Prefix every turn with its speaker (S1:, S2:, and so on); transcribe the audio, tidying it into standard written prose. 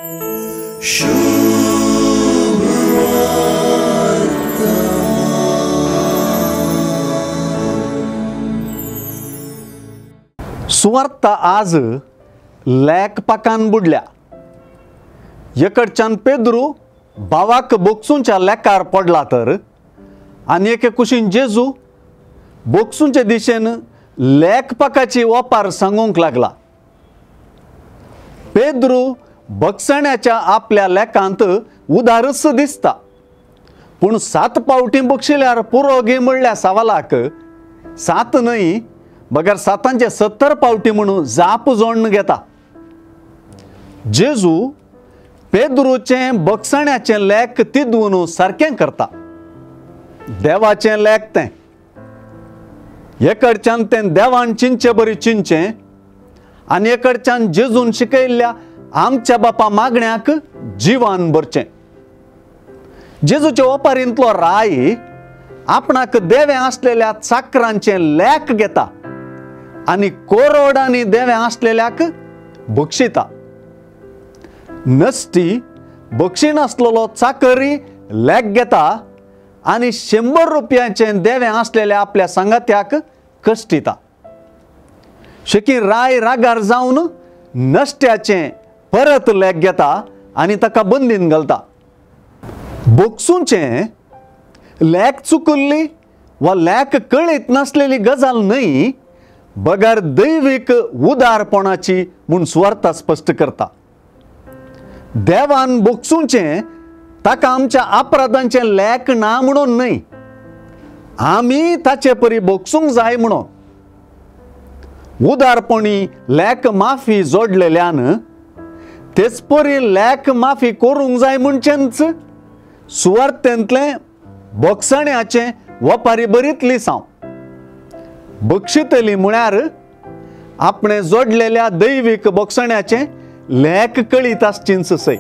S1: सुवार्ता आज लेक पाकान बुडल्या. एकडच्यान पेद्रू भावाक बोगसूंच्या लेकार पडला तर आनी एके कुशीन जेजू बोगसूंचे दिशेन लेक पाकाची ओपार सांगूंक लागला. पेद्रू बगसण्याच्या आपल्या लेकांत उदारच दिसता, पूण 7 पावटी बक्षिल्यार पुरो गे म्हणल्या सवालाक 7 न्हय बगर 7 70 पावटी म्हणून जाप जोडून घेता. जेजू पेद्रूचें बगसण्याचें लेख तिदून सारकें करता. देवाचें लेख तें, एकडच्यान तें देवान चिंचे बरी चिंचें आनी एकडच्यान जेजून शिकयल्ल्या आमच्या बापा मागण्याक जिवान भरचें. जेजूचे ओपारींतलो राय आपणाक देवें आसलेल्या चाकरांचें लेख घेता आनी कोरोडांनी देवें आसलेल्याक बक्षिता. नस्ती बक्षिनासलेलो चाकरी लेख घेता आनी 100 रुपयांचें देवें आसलेल्या आपल्या सांगात्याक कश्टिता. शेकी राय रागार जावन नश्ट्याचें परत लेख घेता आनी ताका बंदीन घालता. बोगसूंचें लेख चुकल्ली वा लेख कळीत नासलेली गजाल न्हय, बगर दैवीक उदारपणाची म्हूण सुवार्ता स्पश्ट करता. देवान बोगसूंचें ताका आमच्या अपराधांचें लेख ना म्हणून न्हय, आमी ताचे परी बोगसूंक जाय म्हणून. उदारपणी लेख माफी जोडलेल्यान तेच परी लेख माफी करूंक जाय म्हणचेंच सुवार्थेंतलें बोगसण्याचें वपारी बरीतली साव. बक्षितली म्हळ्यार आपणे जोडलेल्या दैवीक बोगसण्याचें लेख कळीत आसचींच सय.